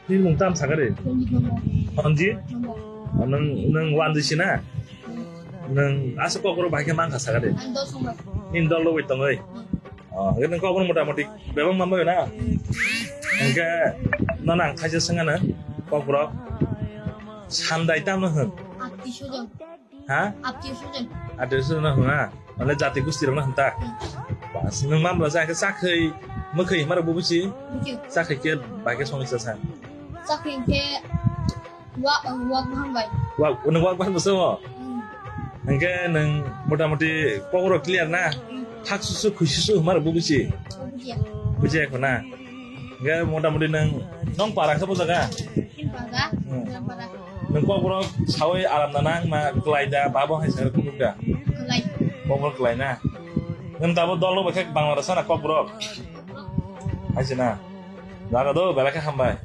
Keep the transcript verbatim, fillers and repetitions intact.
Nini mung tam sakari? Sanjit Brahma. Sanjit? Brahma. Oh, nwng, nwng Wanjwi si na? Hmm. Nwng aswk Kokborok bahai khe mankha sakari? Ang dol song bai. Nini dol rok bai tongwi? Hmm. Oh, hwnkhe nwng Kokborok motamoti bebak manbai na? Hmm. Hwnkhe nono ang khaisa swngano Kokborok sandai tamno hwn? Attiyo swajon. Ha? Attiyo swajon. Attiyo swajon no hwnna? Mane jati gusti rok no hwnta? Hmm. Bas, nwng mamla sa khe chakhwi, mwkhwi hwnma rok bo buji? Buji. Chakhwi khe bai khe songwi sa sa. Chakhwi khe wa-, wak baham bai. Wak, nwng wak baham bwsa o? Hmm. Hwnkhe nwng motamoti Kokborok clear na? Hmm. Thak susu, khwi susu hwnma rok bo buji? Bujiya. Bujiya kho na? Hwnkhe motamoti nwng, nwng para khe bo jaga? Para? Hmm. Para. Nwng Kokborok sawi aram da nang na kwlai da, babo hai sa kutuk da? Kwlai. Kokborok kwlai na? Nwng tabo dol rok bai khe Bangladesh na Kokborok? Hai se na? Jaga do, belai khe hambai.